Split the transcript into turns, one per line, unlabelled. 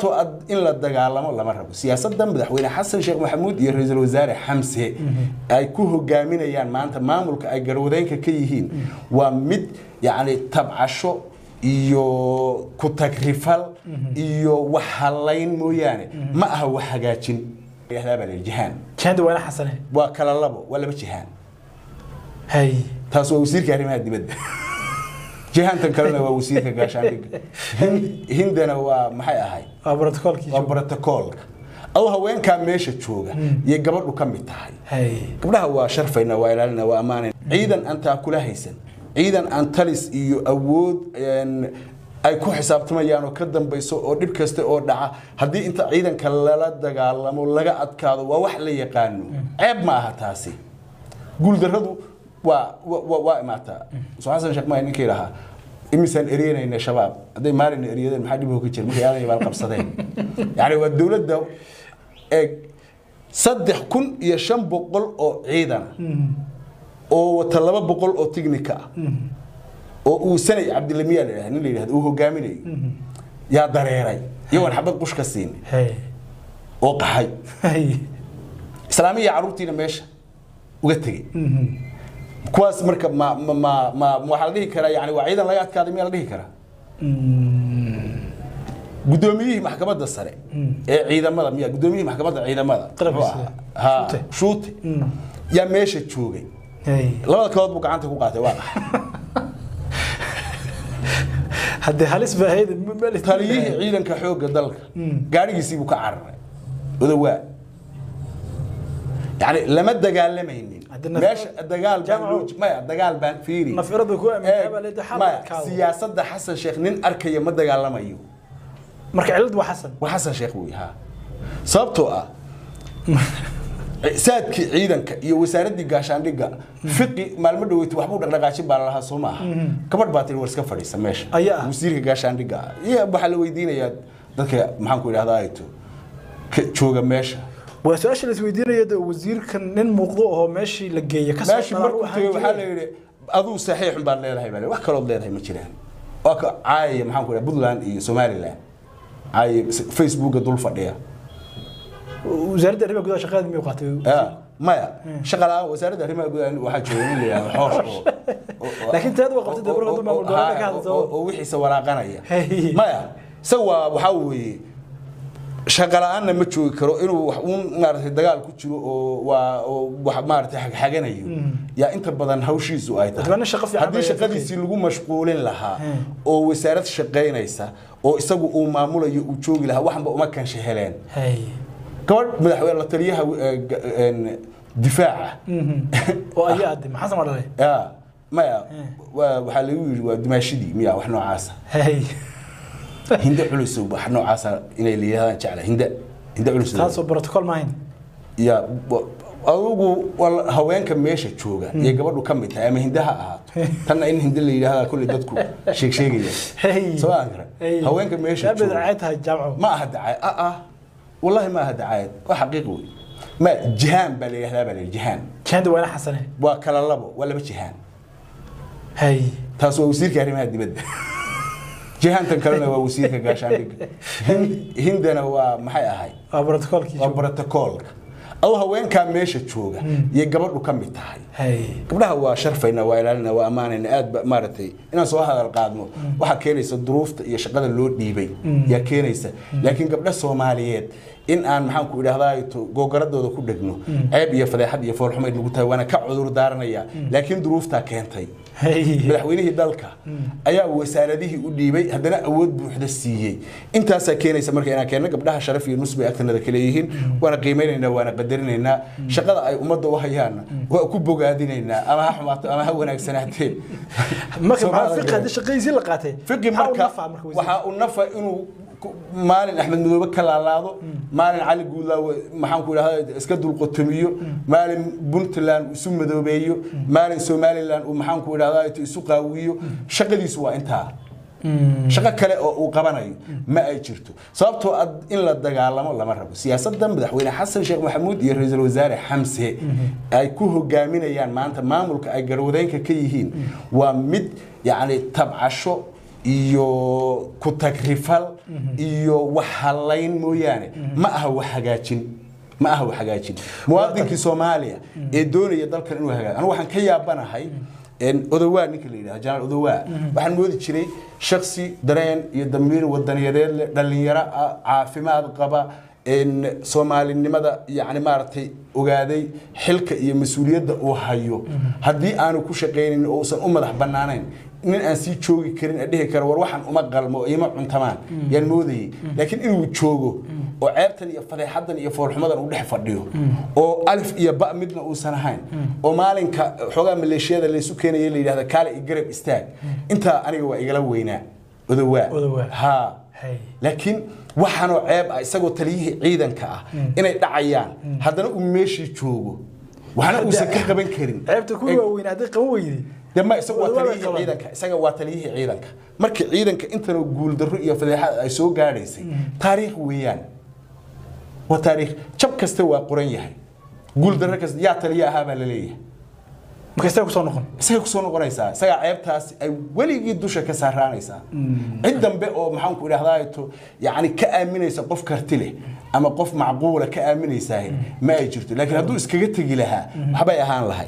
Sababtoo ah in la dagaalamo lama rabo. Siyaasadda madaxweyne Xasan Sheekh Maxamuud iyo ra'iisul wasaare Xamse ay ku hogaaminayaan maanta maamulka ay garwadeenka ka yihiin waa mid yacni tabcasho iyo ku tagrifal iyo wax halayn mooyaane, ma aha wax hagaajin. Yahdaa baa la yidhi jihaan.
Jihanda waa ina Xasane.
Waa kala labo, waa laba jihaan.
Hay.
Taas waa wasiirka arrimaha dibadda, jihaantan kalena waa wasiirka gaashaandhigga. Hindana waa maxay ahayd?
Waa brotocoolkii.
Waa brotocoolka. Adoo haweenkaa meesha jooga iyo gabadhu ka mid tahay.
Hay.
Gabdhaha waa sharfayna, waa ilaalina, waa ammaanayna. Ciidan aan taakula haysan, ciidan aan talis iyo awood ay ku xisaabtamayaan oo ka dambayso oo dhib kasta oo dhaca haddii inta ciidanka lala dagaalamo laga adkaado, waa wax la yaqaano, ceeb ma aha taasi. Guuldarradu waa imaataa. Soo Xasan Sheekh Maay ninkii lahaa imisaan eryanayna shabaab, hadday maalina eryadeen maxaa dhib ka jira markay aadan baal qabsadeen? Yani waa dowladda eeg 3500 oo ciidan oo wata 200 oo tignika ah oo uu Sanay Cabdilamiyaa la yidhahda, nin la yidhahdo uu hogaaminayo, yaa dareeray iyagoon xabad qush ka siin
Hay.
oo qaxay.
Hay.
Islaamiya carruurtiina meesha uga tegey kuwaas. Marka ma waxaa la dhihi karaa yani waa ciidan laga adkaaday miyaa la dhihi karaa? Guddoomiyihii maxkamadda sare ee ciidamada miya, guddoomiyihii maxkamadda ciidamada
Qalabkiisa.
muxuu ahaa? Ha,
Shuute.
Shuute yaa meesha joogay.
Hay.
Labada kabood buu gacanta ku qaatay, waa qaxay.
Haddii halis baa ahayd
Taliyihii ciidanka xoogga dalka gaadhigiisii buu ka cararay odawaa. Yani lama dagaalamaynin.
Hadda
meesha dagaal baan maya, dagaal baan fiiri.
Nafiradu ku aamintaa baa leedahay xal
maya
adkaado.
Siyaasadda Xasan Sheekh nin arkaya ma dagaalamayo.
Marka ciladu waa Xasan.
Waa Xasan Sheekh wey ha, sababtoo ah saadkii ciidanka iyo wasaaraddii gaashaandhigga Fiqi maalmo dhaweyta waxbuu dhaqdhaqaajin baa lalahaa, soo maaha? Gabadh baa tiri war iska fadhiisa meesha.
Ayaa ah.
Wasiirka gaashaandhigga ah iyo waxaa la weydiinayaa dadka, maxaan ku idhahdaa, ayto ka jooga meesha.
Waa su-aasha la isweydiinayo de, wasiirkan nin muuqdo oo meeshii la geeyo ka soo
meeshii
dhalaal
markuu
u
tegey
ahaan
waxaa la
jiray.
Yidhi aduu saxiixun baad leedahay baa la yidhi. Wax kalood leedahay ma jiraan. Waa ka caayaya, maxaan ku idhaha, Puntland iyo Somaliland caayaya, Facebooka dul fadhiya.
Wasaaradda arrimaha gudaha shaqadeeda miyuu qaatay?
Maya, shaqa la'aan wasaaradda arrimaha gudaha waxaa jooga nin la yidhahdo Xoosh
Laakiin teed waa qabtay dee, marka hadduu maamul goboleedka ka hadlo.
Oo wixiisa waraaqanaya.
Hey.
Maya, isaga waa waxaa weeye shaqa la'aanna ma joogi karo, inuu wax uun maaragtay dagaal ku jiro oo waa oo wax maaragtay xagxaganayo yaa inta badan hawshiisu ay tahay.
Dadweyne shaqo fiican
haddii
bay
shaqadiisii lagu mashquulin lahaa
Hmm.
oo wasaarad shaqaynaysa oo isagu uu maamulayo uu joogi lahaa, waxanba uma kanshe heleen.
Hay.
Gabadh madaxweyne la taliyaha difaaca
oo ayaa adde ma Xasan waa dhalay?
Ya maya, waxaa lagu yidhi waa dumaashidii miya, wax noocaasa.
Hay.
Hinde Culusow, wax noocaasa inay la yidhahdaan jecla, Hinde Culusow.
Taasoo protocol maahayn.
Ya adugu haweenka meesha jooga iyo gabadhu ka mid tahay ama hinde ha ahaato, tanna in hinde la yidhaahdaa kolley dadku sheeg sheegaya.
Hey.
Soo aan kara
Hey.
haweenka meesha
Aad bay
jooga
dacay tahay jaamco.
Ma aha dacaayad, ah wallahi ma aha dacaayad, waa xaqiiq wey. Ma jihaan baa la yidhahdaa baa la yidhi jihaan.
Jihanda waa ina Xasane.
Waa kala labo, waa laba jihaan.
Hay.
Taas waa wasiirka arrimaha dibadda, jihaantan kalena waa wasiirka gaashaandhigga. Hindana waa maxay ahayd?
Waa protocoolkii.
Waa brotocoolka. Adoo haweenkaa meesha jooga iyo gabadhu ka mid tahay.
Hay.
Gabdhaha waa sharfaynaa, waa ilaalinaa, waa ammaanaynaa. Aad ba maaragtay inaan soo hadal qaadno waxaa keenaysa duruufta iyo shaqada loo dhiibay yaa keenaysa, laakiin gabdha Soomaaliyeed in aan, maxaan ku idhahdaa, googaradooda ku dhegno ceeb iyo fadeexad iyo foolxumay nagu tahay, waana ka cudur daaranayaa, laakiin duruuftaa keentay.
Hay.
Madaxweynihii dalka ayaa wasaaradihii u dhiibay, haddana awood buuxda siiyey, intaasaa keenaysa. Marka inaan keenno gabdhaha sharaf iyo nus bay agtanada ka leeyihiin, waana qiimeynaynaa, waana qadarinaynaa, shaqada ay ummadda u hayaanna waa ku bogaadinaynaa, ama ha xumaato ama ha wanaagsanaatee.
Marka maxaa
Soomaalida
Fiqi haddii shaqadiisii la qaatay,
Fiqi
maxaa u
marka
nafaa marka wasiirka?
Waxaa u nafa inuu maalin Axmed Madoobe ka laalaado, maalin Cali Guudlaawe, maxaan ku idhahdaa, iska dulqotomiyo, maalin Puntland isu madoobeeyo, maalin Somaliland uu, maxaan ku idhahdaa, isu qaawiyo. Shaqadiisu waa intaa, shaqo kale oo uu qabanayo ma ay jirto. Sababtoo ah in la dagaalamo lama rabo. Siyaasadda madaxweyne Xasan Sheekh Maxamuud iyo ra'iisul wasaare Xamse ay ku hogaaminayaan maanta maamulka ay garwadeenka ka yihiin waa mid yacni tabcasho Iyo ku tagrifal iyo wax halayn mooyaane, ma aha wax hagaajin, ma aha wax hagaajin. Muwaadinkii Soomaaliya ee doonaya dalkan inuu hagaajo, anigu waxaan ka yaabanahay Odowaa, ninka la yidhahdo Jenaraal Odowaa. Waxaan moodi jiray shaksi dareen iyo damiir wadaniyadeed leh, dhallinyaro ah, caafimaad qaba, Soomaalinimada yacni maaragtay ogaaday xilka iyo mas-uuliyadda uu hayo. Haddii aanu ku shaqaynin oo uusan u madax bannaanayn, nin aan sii joogi karin ee dhihi karo war waxaan uma qalmo oo iima cuntamaan yaan moodayay. Laakiin inuu joogo oo ceebtan iyo fadeexadan iyo foolxumadan uu dhex fadhiyo oo alif iyo ba midna uusan ahayn, oo maalinka xoogaa maleeshiyada laysu keenaya la yidhahda kaale iyo garab istaag, intaa aniga waa igala weynaa Odowaa.
Odowaa.
Haa.
Hay.
Laakiin waxaanoo ceeb ah isagoo taliyihii ciidanka ah inay dhacayaan, haddana uu meeshii joogo, waxna uusan ka qaban karin.
Ceebta kuwii waaweyn haddii qaban weyday.
De ma isagu waa
Odowaa bay
taliyihii
qaban.
ciidanka, isaga waa taliyihii ciidanka. Markii ciidanka intanoo guuldarro iyo fadeexad ay soo gaadhaysay, taariikh weeyaan, waa taariikh. Jab kasta waa qoran yahay, guuldarro kasta yaa taliye ahaa baa la leeyahay.
Marka isaga kusoo noqon.
Isagay kusoo noqonaysaa, isagaa ceebtaasi ay weligii dusha ka saaraanaysaa. Cid dambe oo maxaan ku idhahdaa to yacni ka aaminaysa qof karti leh ama qof macquula ka aaminaysaa ma ay jirto. Laakiin hadduu iskaga tegi lahaa waxbay ahaan lahay.